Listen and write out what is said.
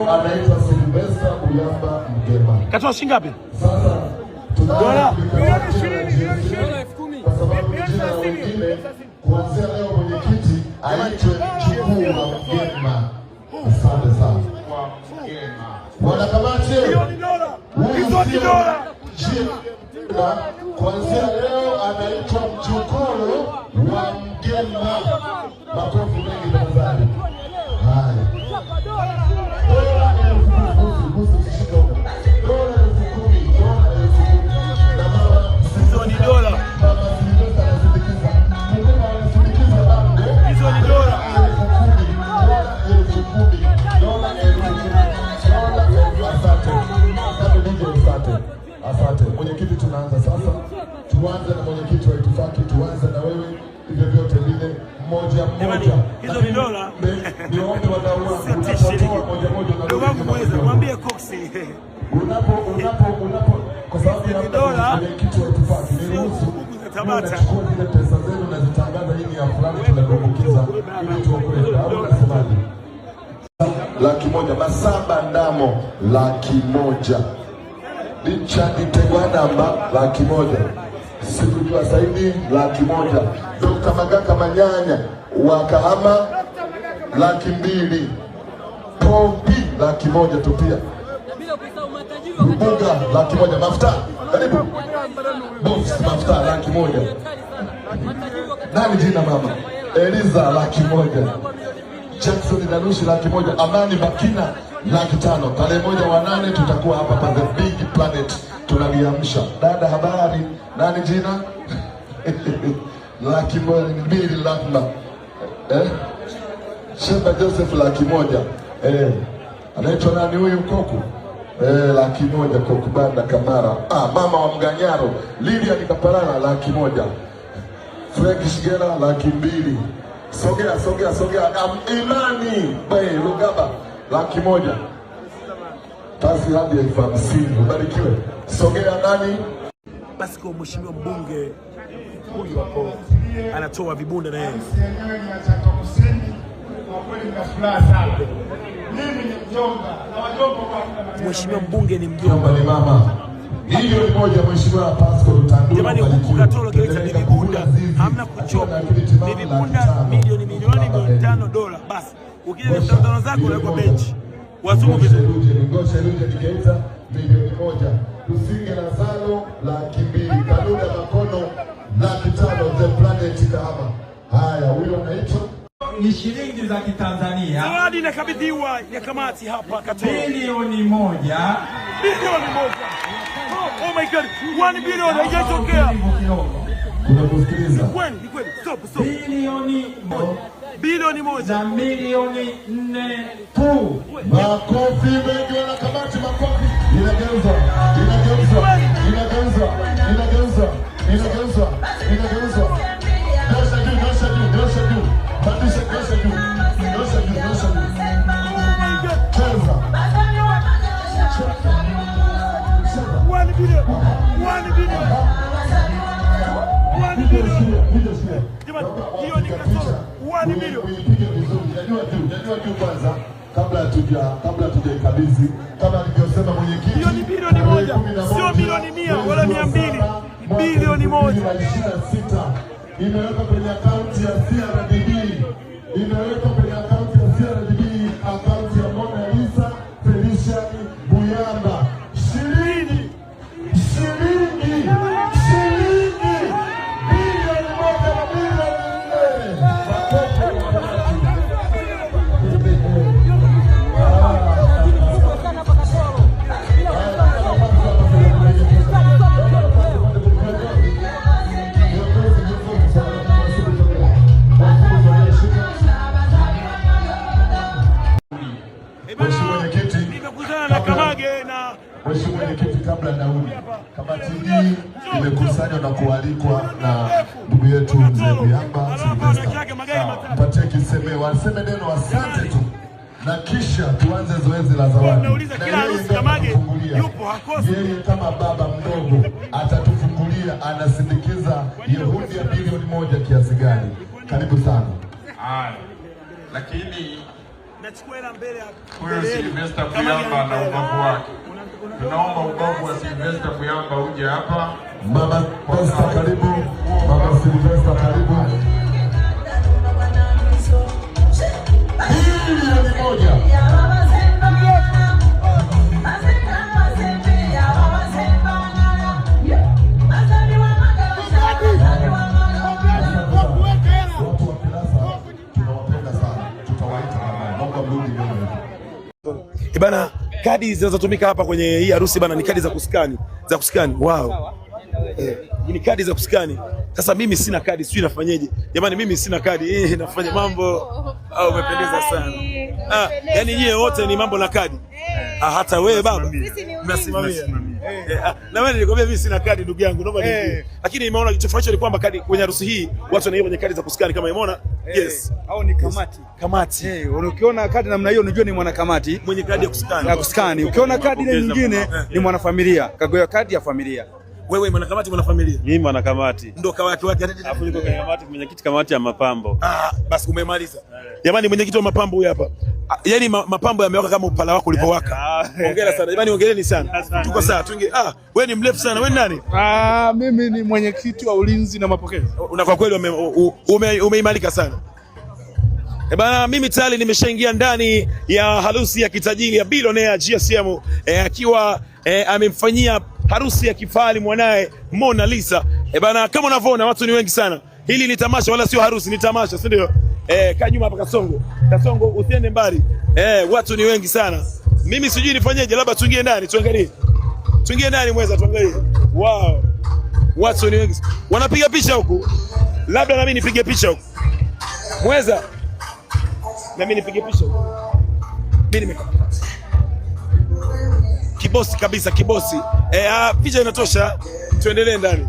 Anaitwa Silvester Buyamba Mgema. Katoa shilingi ngapi? Sasa Dola. Milioni 20, kwa sababu jina la wengine, kuanzia leo mwenyekiti aitwe mjukuu wa Mgema. Asante sana wanakamati. Milioni dola. Huyu Hizo ni sio dola. jina, kuanzia leo anaitwa mjukuu wa Mgema. Makofi mengi tafadhali. Haya. Dola 10,000, busu usishike huko. Dola 10,000, dola 10,000. Na mama Hizo ni dola. Mama Silvester anasindikiza. Mkubwa anasindikiza bango. Hizo ni dola. 10,000, dola 10,000, dola 10,000, dola elfu. Asante. Asante DJ, asante. Asante. Mwenyekiti, tunaanza sasa. Tuanze na mwenyekiti wa itifaki, tuanze na wewe hivyo vyote vile mmoja Jamani, mmoja. hizo ni dola. Niwaombe wadau wangu, Sio unapotoa shilingi. moja moja Ndugu wangu mweza, mwambie Coxi. Unapo kwa sababu Hizi ya ni dola. mwenyekiti wa itifaki, niruhusu Huku za Tabata. nachukua zile pesa zenu nazitangaza, hii ni ya fulani, tunadumbukiza ili tuokoe. Au unasemaje? 100,000. Masaba Ndamo 100,000. Richard Tegwanamba 100,000. Sikujua Saidi 100,000. Dr. Magaka Manyanya wa Kahama 200,000. Pompi 100,000 tu pia. Rubuga 100,000. Mafuta karibu. Boss mafuta 100,000. Nani jina mama? Eliza 100,000. Jackson Danushi 100,000. Amani Bakina 500,000. Tarehe 1 wa 8 tutakuwa hapa pa The Big Planet tunaliamsha. Dada habari, nani jina? 200,000 lazima. Eh? Sheba Joseph 100,000. Eh. Anaitwa nani huyu Koku? Eh, 100,000 Koku Banda Kamara. Ah, mama wa Mganyaro Lilian Kapalala 100,000. Frank Shigera 200,000. Sogea, sogea, sogea. Imani Bay Lugaba 100,000. Tasi hadi 50,000. Ubarikiwe. Sogea nani? Basi kwa mheshimiwa mbunge huyu hapo anatoa vibunda na yeye. Yenyewe ni ya Chato Kusini. Kwa kweli nina furaha sana. Mimi ni mjomba na wajomba kwa hatuna maneno Mheshimiwa mengi. mbunge ni mjomba. Mjomba ni mama. 1 milioni, Mheshimiwa Pascal Lutandula. Jamani, huku Katoro Geita ni vibunda, hamna kuchoka. Ni vibunda milioni milioni milioni 5 dola. Basi ukija na 5,000 zako unawekwa benchi. Wazungu vizuri. Ngosha Ruje Geita 1 milioni. Lusinge Lazaro 200,000. Kanuda Makono 500,000. The Planet Kahama. Haya, huyo anaitwa Ni shilingi za Kitanzania Zawadi inakabidhiwa ya kamati hapa Katoro. 1 bilioni. 1 bilioni. Oh my God, 1 billion haijatokea. Utulivu kidogo. Kuna kusikiliza. Kweli, ni kweli. Stop, stop. 1 bilioni 1 bilioni na milioni 4 tu. Makofi mengi wanakamati, makofi. Inageuzwa, inageuzwa, inageuzwa, inageuzwa, inageuzwa, inageuzwa. Nyosha juu, nyosha juu, nyosha juu. Pandisha, nyosha juu. Nyosha juu, nyosha juu. Oh my God. Cheza. Cheza. 1 billion. 1 billion. 1 billion. Piga shia. Jamani, hiyo ni kasoro. 1 billion. Uipige vizuri. Nyanyua juu, nyanyua juu kwanza kabla hatujaikabidhi kama alivyosema mwenyekiti. Hiyo ni 1 bilioni, sio milioni 100 wala 200. 1 bilioni. 26 imewekwa kwenye akaunti ya CRDB, imewekwa kwenye akaunti ya CRDB, akaunti ya Mona Lisa Felician Buyamba, shilingi 1 bilioni na milioni 4. Makofi kwa Mheshimiwa Mwenyekiti, Nimekutana na Kamage na Mheshimiwa Mwenyekiti, kabla nauli, kamati hii imekusanywa na kualikwa na ndugu yetu Mzee Buyamba Silvester. Mpatie kisemeo, aseme neno asante tu na kisha tuanze zoezi la zawadi. Nauliza Na kila yeye harusi ndiye Kamage atatufungulia. yupo, hakosi. Yeye kama baba mdogo atatufungulia, anasindikiza Yehudi ya 1 bilioni kiasi gani? Karibu sana. Haya, lakini Nachukua hela mbele ya Huyo mbele yenu. Sylvester Kama Kuyamba na hela. ubavu wake. Tunaomba ubavu wa Sylvester Kuyamba uje hapa. Mama Esther karibu, Mama Sylvester karibu. Bilioni 1. Watu wa Kilasa tunawapenda sana, tutawaita baadaye. Naomba mrudi nyuma hivi. Bana, kadi zinazotumika hapa kwenye hii harusi bana ni kadi za kuskani, za kuskani. Wow. Ni kadi za kuskani. Sasa mimi sina kadi, sijui nafanyeje. Jamani, mimi sina kadi. Nafanya mambo. Au umependeza sana. Ah, yani nyie wote ni mambo na kadi. Ah, hata wewe baba. Mnasimamia. Na wewe nilikwambia mimi sina kadi ndugu yangu, naomba niingie. Lakini nimeona kilichofurahisha ni kwamba kadi kwenye harusi hii watu wanaingia kwenye kadi za kuskani kama umeona? Yes. Au ni kamati. Kamati. Ukiona kadi namna hiyo unajua ni mwanakamati Mwenye kadi ya kuskani. ya kuskani. Ukiona kadi ile nyingine ni mwanafamilia, kagoya kadi ya familia. Wewe mwanakamati, mwanafamilia. Mimi mwanakamati. Ndio kawake wake. Alafu niko kwenye kamati, mwenyekiti kamati ya mapambo. Ah, basi umemaliza. Jamani, mwenyekiti wa mapambo huyu hapa. Ah, yaani mapambo yamewaka kama upala wako ulipowaka. Hongera sana. Jamani, hongereni sana. Tuko sawa. Tuingie. Ah, wewe ni mrefu sana. Wewe ni nani? Ah, mimi ni mwenyekiti wa ulinzi na mapokezi. Una kwa kweli umeimarika sana. E bana, mimi tayari nimeshaingia ndani ya harusi ya kitajiri ya bilionea GSM akiwa amemfanyia harusi ya kifahari mwanaye Mona Lisa. E bana, kama unavyoona watu ni wengi sana. Hili ni tamasha wala sio harusi, ni tamasha, si ndio? Kaa nyuma hapa Kasongo. Kasongo usiende mbali. Watu ni wengi sana. Mimi sijui nifanyeje, labda tuingie ndani tuangalie. Tuingie ndani mweza tuangalie. Wow. Watu ni wengi. Wanapiga picha huku. Labda na mimi nipige picha huku. Mweza. Na mimi nipige picha huku. Mimi nimekaa. Kibosi kabisa, kibosi. Picha inatosha. Tuendelee ndani.